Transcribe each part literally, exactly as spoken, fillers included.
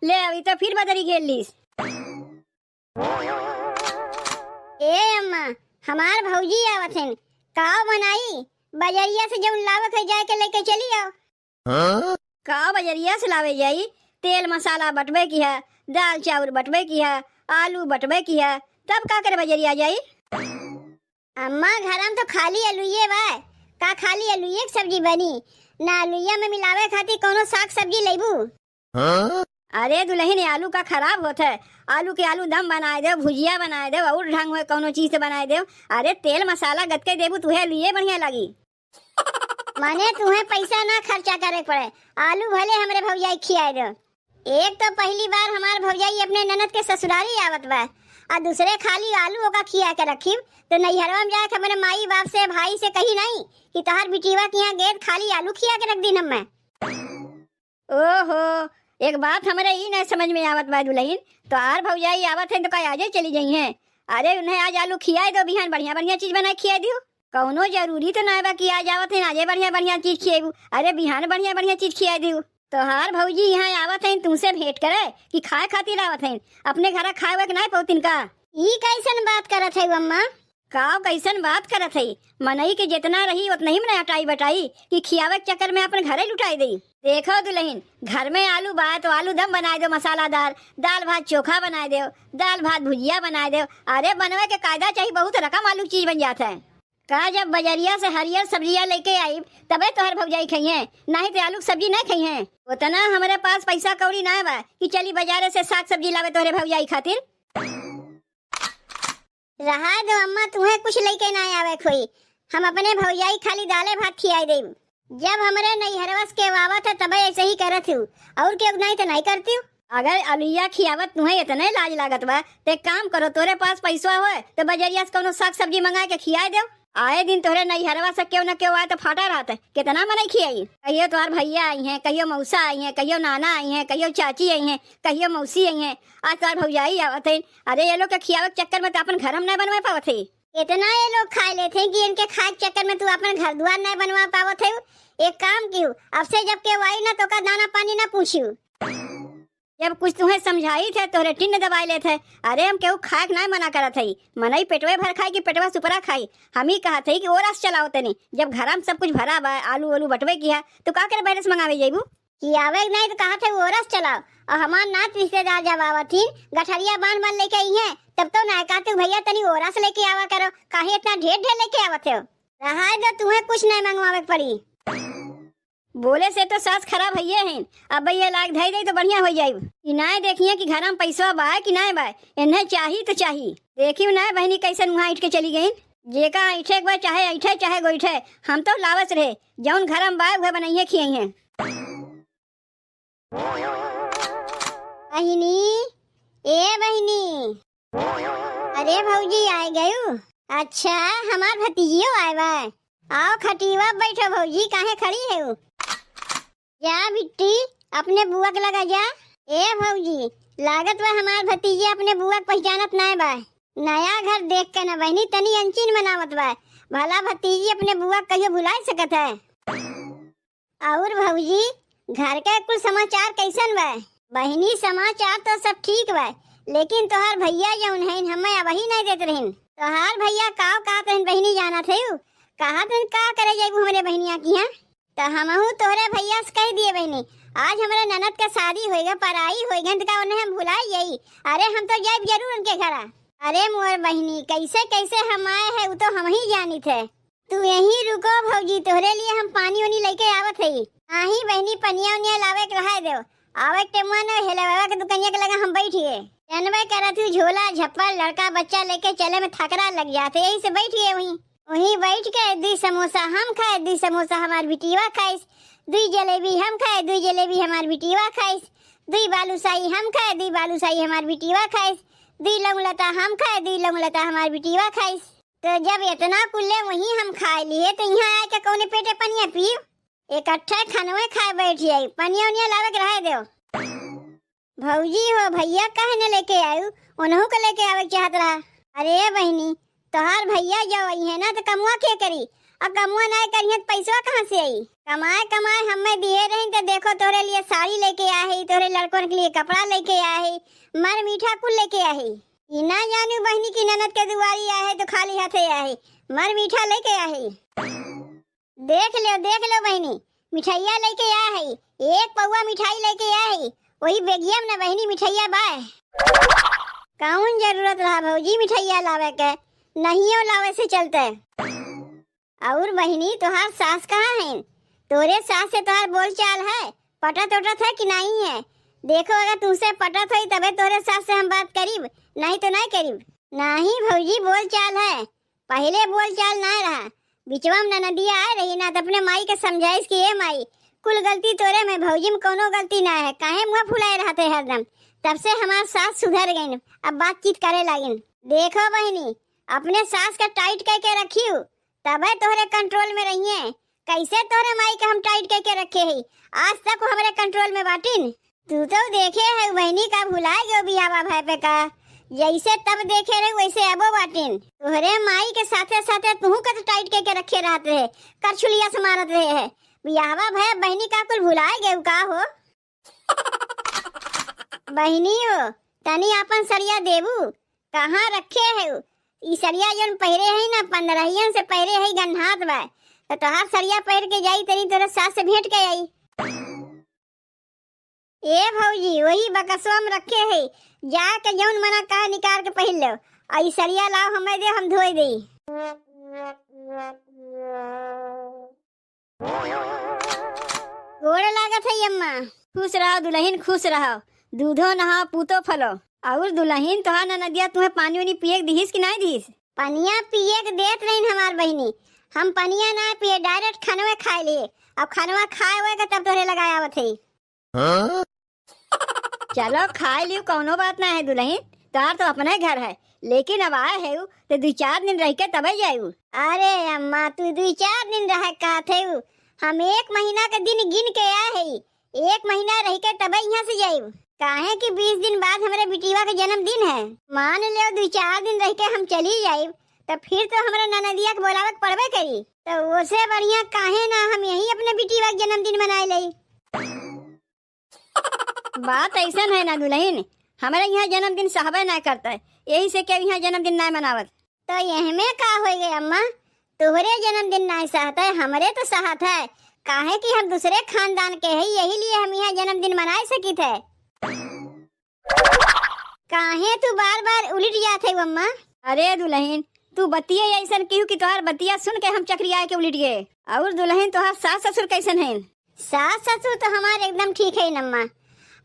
ले अभी तो फिर बदरी घेर लीस। ए अम्मा, हमार भौजी आवत हन, काव बनाई? बजरिया से जौन लावत है जाए के लेके चली आओ। हाँ? काव बजरिया से लावे जाई? तेल मसाला बटबे की है, दाल चाउर बटबे की है, आलू बटबे की है, तब का करे बजरिया जाई? अम्मा, घरा में तो खाली अलुइये बा। का खाली अलुइये के सब्जी बनी? ना अलुइया में मिलावे खातिर कौनो साग सब्जी लेबू? हाँ? अरे दुलहिन, आलू का खराब होत है? आलू के आलू दम बनाए देव, भुजिया बनाए देव, और ढंग हुए कौनो चीज से बनाए देव। अरे तेल मसाला गतके देबू तुहे अलुइये बढ़िया लागी। माने तुहे पैसा ना खर्चा करे के पड़े, आलू भले हमरे भौजाई खियाए देव। एक तो पहली बार हमार भौजाई अपने ननद के ससुरारी आवत बा, आ दूसरे खाली आलू ओका खिया के रखी, तो नैहरवा में जाके अपने माई बाप से, भाई से कही नहीं कि तोहार बिटिया के यहाँ गेंद खाली आलू खिया के रख दीन हम्मे। ओहो, एक बात हमरे ई नहीं समझ में आवत बा दुलहिन, तोहार भौजाई आवत है तो का आजे चली जाई हैं? अरे उन्हें आज आलू खियाए दो, बिहान बढ़िया बढ़िया चीज बनाए खियाए दियो। कौनो जरूरी तो ना बा कि आज आवत है आजे बढ़िया बढ़िया चीज खियाबू। अरे बिहान बढ़िया बढ़िया चीज खियाए दियो। तोहार भौजी यहाँ आवत है तुमसे भेंट करे कि खाए खातिर आवत है? अपने घरा खाए हुए के नहीं पौतिन का? ई कैसन बात करत है अम्मा? काव कैसन बात करत है? मनई के जितना रही उतना ही मने अटाई बटाई कि खियावे के चक्कर में अपन घरे लुटाई देई। देखो दुलहिन, घर में आलू बा तो आलू दम बनाए दो मसालादार, दाल भात चोखा बनाए दो, दाल भात भुजिया बनाए दो। अरे बनवे के कायदा चाहिए, बहुत रकम आलू चीज बन जात है। का जब बजरिया से हरियर सब्जिया लेके आईब तबे तोहर भौजाई खइहें, नहीं तो आलू के सब्जी नहीं खइहें। उतना हमरे पास पैसा कौड़ी ना बा कि चली बाजारे से साग सब्जी लावे तोहरे भौजाई खातिर। रहा दो अम्मा, तुहे कुछ लेके ना आवे खोई। हम अपने भौजाई खाली दाले भात खियाई देब। जब हमरे नैहरवा से केहू आवत है तबे ऐसे ही करत हूँ, और केहू नहीं तो नहीं करती हूँ। अगर अलुइया खियावत तुहे इतने लाज लागत बा, ते काम करो, तोरे पास पैसा होए तो बजरिया से कौनो साग सब्जी मंगा के खियाए देव। आए दिन तोहरे नैहरवा से केहू न केहू आए तो फाटा रहत है, कितना मनई खियाई। कहियो तोहार भैया आई हैं, कहियो मौसा आई हैं, कहियो नाना आई हैं, कहियो चाची आई हैं, कहियो मौसी आई हैं, आज तोहार भौजाई आवत है। अरे ये लोग के खियावे के चक्कर में तो अपन घर हम नहीं बनवा पावत है। इतना ये लोग खाए लेते हैं कि इनके खाए के चक्कर में तू अपन घर दुआर नहीं बनवा पावत है। एक काम किहू, अब से जब केहू आई ना तो का दाना पानी ना पूछियो। जब कुछ तुहे समझाई थे तोहरे टिन्न दबाए लेत है। अरे हम केहू खाए के नहीं मना करत है, मनई पेटवे भर खाई कि पेटवा सुपरा खाई। हम ही कहत है कि ओरस चलाओ तनी, जब घरा में सब कुछ भरा बा, आलू ओलू बटवे की है, तो का करे बहरे से मंगावे जइबू? कि आवे के नहीं तो कहत है ओरस चलाओ। और हमार नात रिश्तेदार जब आवत ही गठरिया बांध बांध लेके आई हैं, तब तो ना कहते भैया तनी ओरस लेके आवा करो, काहे इतना ढेर ढेर लेके आवत हो? रहा दो, तुहे कुछ नहीं मंगवावे के पड़ी। बोले से तो सास खराब हइये हैं। अब ये लाग धई दे तो बढ़िया हो जाई। कि नाय देखिए कि घर में पैसा बा कि नाय बा, इन्हें चाही तो चाही। देखी ना बहनी कैसन मुँह ऐंठ के चली गई। जेका ऐंठे के बा चाहे ऐंठे चाहे गोइठे, हम तो लावस रहे, जौन घर में बा उहे बनइहे खियइहे। बहिनी, ए बहिनी। अरे भौजी, आए गयू? अच्छा, हमार भतीजियो आए बा। आओ खटिया बैठो भौजी, काहे खड़ी है? जा बिट्टी, अपने बुआ के लगा जा। ए भौजी, लागत बा हमार भतीजी अपने बुआ के पहचानत नाय बा। नया घर देख के ना बहिनी तनी अनचिन मनावत बा। भला भतीजी अपने बुआ के कहियो भुलाए सकत है? और भौजी, घर के कुल समाचार कैसन बा? बहिनी, समाचार तो सब ठीक बा, लेकिन तोहार भैया जौन हईन, हमें अबही नहीं देत रहिन। तोहार भैया काव कहत रहिन बहिनी, जानत हऊ? कहत रहिन, "का करे जइबू हमरे बहिनिया किहाँ?" त हमहू तोहरे भैया से कह दिए बहिनी, आज हमरे ननद के शादी होइगा, पराई होइगा, त का उन्हें हम भुलाई जाई? अरे हम तो जाइब जरूर उनके घरा। अरे मोर बहिनी, कैसे कैसे हम आए हैं, उ तो हम ही जानित है। तू यहीं रुको भौजी, तोहरे लिए हम पानी उनी लेके आवत हई। आही बहिनी, पनिया उनिया लावे के रहा देव। आवे के टेमुआ न हेले बाबा के दुकनिया के लगा हम बैठ गए। जनबे करत हूँ, झोला झप्पल लड़का बच्चा लेके चले में थकरा लग जाते, यही से बैठ गए वहीं। वहीं बैठ के दुई समोसा हम खाए, दुई समोसा हमार बिटिया खाइस, दुई जलेबी हम खाए, दुई जलेबी हमार बिटिया खाइस, दुई बालूशाही हम खाए, दुई बालूशाही हमार बिटिया खाइस, दुई लौंगलता हम खाए, दुई लौंगलता हमार बिटिया खाइस। तो जब इतना कुल्ले वहीं हम खाए लिए, तो यहाँ आके कौने पेटे पनिया पीब? इकट्ठे खनवे खाए बैठ जाई, पनिया उनिया लावे के रहे देव। भौजी हो, भैया काहे न लेके आयु? उन्हों के लेके आवे के चाहत रहा। अरे बहिनी, तोहार भैया जब आई है ना, तो कमुआ के करी? अब कमवा नाय करिहैं त पैसवा कहाँ से आई? कमाए कमाए हम्मे दिहे रही त देखो तोहरे लिए साड़ी लेके आए ही, तोहरे लड़कन के लिए कपड़ा लेके आए ही, मर मीठा कुल लेके आए ही। ई ना जानू बहिनी की ननद के दुआरी आए ही तो खाली हाथे आए ही, मर मीठा लेके आए ही। देख लो, देख लो बहिनी, मिठाइया लेके आए ही, एक पौवा मिठाई लेके आए ही, वही बेगिया में ना बहिनी मिठाइया बाय। कौन जरूरत रहा भौजी मिठाइया लावे के, नहियो लावे से चलते। और बहिनी, तोहार सास कहाँ हैं? तोरे सास से तोहार बोलचाल है, पटत उटत है कि नहीं है? देखो, अगर तुमसे पटत होई तबे तोरे सास से हम बात करीब, नहीं तो नहीं करीब। नहीं भौजी, बोलचाल है, पहिले बोलचाल ना रहा, बिचवा में ननदिया आए रही ना, त अपने माई के समझाइस कि ए माई, कुल गलती तोरे में, भौजी में कौनो गलती ना है, काहे मुँह फुलाए रहते हरदम? तब से हमार सास सुधर गईन, अब बातचीत करे लागिन। देखो बहिनी, अपने सास का टाइट करके रखियो, तबे तोहरे कंट्रोल में रहिए। कैसे तोहरे माई के हम टाइट करके रखे ही, आज तक वो हमरे कंट्रोल में बाटिन। तू तो देखे है बहिनी का भुलाए गयो बियाहवा भय पे का, जैसे तब देखे रहे वैसे अबो बाटिन। तोहरे माई के साथे साथे तुहू के तो टाइट करके रखे रहत रहे, करछुलिया से मारत रहे है। बियाहवा भय बहिनी का कुल भुलाए गयो का हो? बहिनी हो, तनी आपन सरिया देबू, कहाँ रखे है? ई सरिया जौन पहिरे है ना, पंद्रहियन से पहिरे है, गन्हात बा, तो तोहार सरिया पहिर के जाई, तनी तोरे सास से भेंट के आई। ए भौजी, वही बकसवा में रखे है, जाके जौन मना कहा निकाल के पहिर लो। आ ई सरिया लाओ, हमें दे, हम धोए देई। गोड़ लागत है अम्मा। खुश रहो दुलहिन, खुश रहो, दूधो नहाओ, पूतो फलो। और दुलहिन, तोहार ननदिया तुम्हें पानी उनी पिए के दिहिस कि नाहीं दिहिस? पनिया पिए के देत रहिन हमार बहिनी, हम पनिया ना पिए, डायरेक्ट खनवे खाए लिए। अब खनवा खाए हुए के तब तोहरे लगाए आवत है। हाँ? चलो, खाए लियो, कौनो बात ना है दुलहिन, तोहार तो अपने घर है, लेकिन अब आए है तो दुई चार दिन रह के तबे जायू। अरे अम्मा, तू दुई चार दिन रहे कहत है, हम एक महीना के दिन गिन के आए है, एक महीना रह के तबे यहाँ से जायू, काहे कि बीस दिन बाद हमरे बिटिया के जन्मदिन है। मान लो दुई चार दिन रह के हम चली जायू, तो फिर तो हमरा ननदिया के बोलावे के पड़बे करी, तो ओसे बढ़िया काहे ना हम यही अपने बिटिया के जन्मदिन मनाए लेई। बात ऐसन है ना दुलहिन, हमरे यहाँ जन्मदिन सहबे ना करते, यही से केहू यहाँ जन्मदिन ना मनावत। तो यह में का हो गए अम्मा, तोहरे जन्मदिन ना सहत है, हमरे तो सहत है, काहे कि हम दूसरे खानदान के है, यही लिए हम यहाँ जन्मदिन मनाए सकित है। काहे तू बार बार उलट जात है अम्मा? अरे दुलहिन, तू बतिया ऐसन किहू कि तोहार बतिया सुन के हम चकरिया के उलट गए। और दुलहिन, तोहार सास ससुर कैसन हैं? सास ससुर तो हमार एकदम ठीक है अम्मा।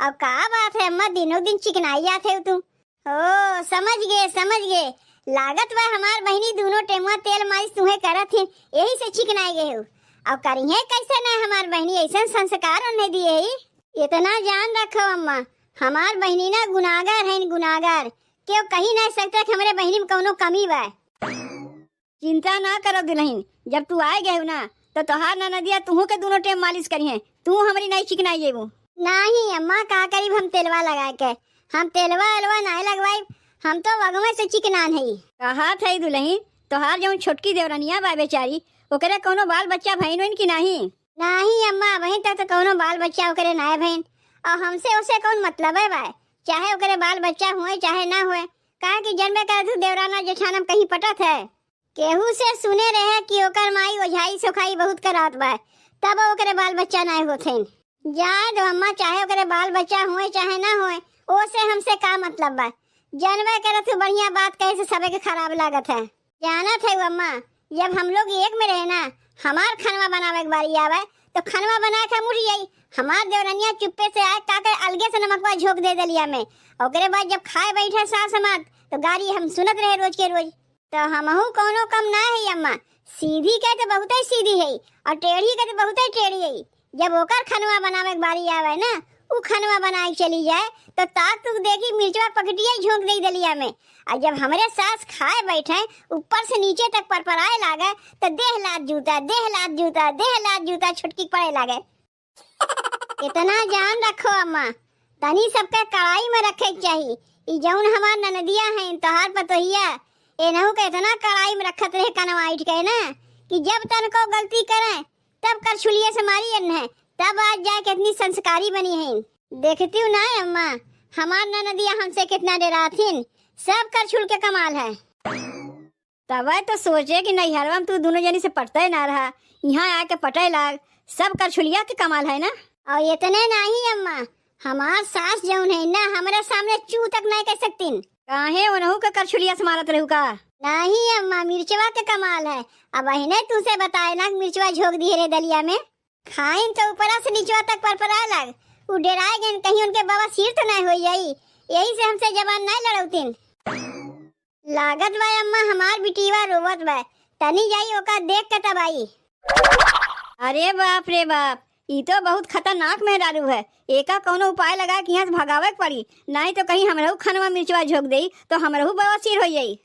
अब का बात है अम्मा, दिनों दिन चिकनाई जात है तू। ओ, समझ गए, समझ गए। लागत बा हमार बहिनी दोनों टेमुआ तेल मालिश तुहे करत हिन, यही से चिकनाई गए हो। अब करिहे कैसे ना हमार बहिनी, ऐसन संस्कार उन्हें दिए ही। इतना जान रखो अम्मा, हमार बहिनी ना गुनागार है, गुनागार। केहू कही ना सकता कि हमरे बहिनी में कौनो कमी बा। चिंता ना करो दुलहिन, जब तू आए गए हो ना, तो तोहार ननदिया तुहू के दोनों टेम मालिश करिहे, तू हमरी नहीं चिकनाई जेबू। नहीं अम्मा, का करीब हम तेलवा लगा के, हम तेलवा अलवा नहीं लगवाई, हम तो वगवे से चिकनान है। कहा थे दुलहिन, तोहार जौन छोटकी देवरनिया बा बेचारी, ओकरे कौनो बाल बच्चा भइन होइन कि नहीं? नहीं अम्मा, अबहीं तक तो कौनो बाल बच्चा ओकरे नाय भइन, और हमसे ओसे कौन मतलब है बा, चाहे ओकरे बाल बच्चा हुए चाहे ना हुए, काहे कि जनबे करत हूँ देवराना जेठान हम कहीं पटत है। केहू से सुने रहे कि ओकर माई ओझाई सोखाई बहुत करात बा, तब ओकरे बाल बच्चा नाय होत हैं। जाए दो अम्मा, चाहे ओकरे बाल बच्चा होए चाहे ना होए, ओसे हमसे का मतलब बा? जानबे करत हो बढ़िया बात कहे से सबे के खराब लागत है। जानत है अम्मा, जब हम लोग एक में रहे ना, हमार खनवा बनावे के बारी आवे तो खनवा बना के हम उठ जाई। हमार देवरनिया चुप्पे से आए का करे, अलगे से नमकवा झोंक दे दलिया में। ओकरे बाद जब खाए बैठे सास हमार तो गारी हम सुनत रहे रोज के रोज। तो हमहू कौनो कम ना है अम्मा, सीधी के तो बहुते सीधी है और टेढ़ी के तो बहुते टेढ़ी है। जब ओकर खनवा बनावे के बारी आवे ना, उ खनवा बनाए के चली जाए तो ताक तुक देखी मिर्चवा पकटिया ही झोंक दे दलिया में। और जब हमरे सास खाए बैठे ऊपर से नीचे तक परपराए लागे तो देह लात जूता, देह लात जूता, देह लात जूता छुटकी पड़े लागे। इतना जान रखो अम्मा, तनी सबके कड़ाई में रखे के चाही। ई जौन हमार ननदिया हैं, तोहार पतोहिया, एनहू के इतना कड़ाई में रखत रहे कनवा ऐठ के ना, कि जब तनको गलती करें, तब करछुलिया से मारी है, तब आज जाके इतनी संस्कारी बनी है। देखती हूँ ना अम्मा, हमार ननदिया हमसे कितना डराथिन, सब करछुल के कमाल है। तबे तो सोचे कि नैहरवा में तू दोनों जनी से पटते ना रहा, यहाँ आके पटे लाग, सब करछुलिया के कमाल है ना। और इतने नहीं अम्मा, हमार सास जौन है ना, हमरे सामने चू तक नहीं कह सकतीन। काहे, उनहू के करछुलिया से मारत रहू का? नहीं अम्मा, मिर्चवा के कमाल है। अब अहिने तुमसे बताए ना, मिर्चवा झोंक दिए रे दलिया में। खाइन तो ऊपरा से निचवा तक परपराए लाग। उ डेराए गइन, कहीं उनके बवासीर तो नहीं हो जाई, यही से हमसे जबान नहीं लड़ौतीन। लागत बा अम्मा, हमार बिटिया रोवत बा, तनी जाई ओका देख के तब आई। अरे बाप रे बाप, ई तो बहुत खतरनाक मेहरारू है। एका कौनो उपाय लगा के यहाँ से भगावे के पड़ी, नहीं तो कहीं हमरहू खनवा मिर्चवा झोंक देई तो हमरहू बवासीर हो जाई।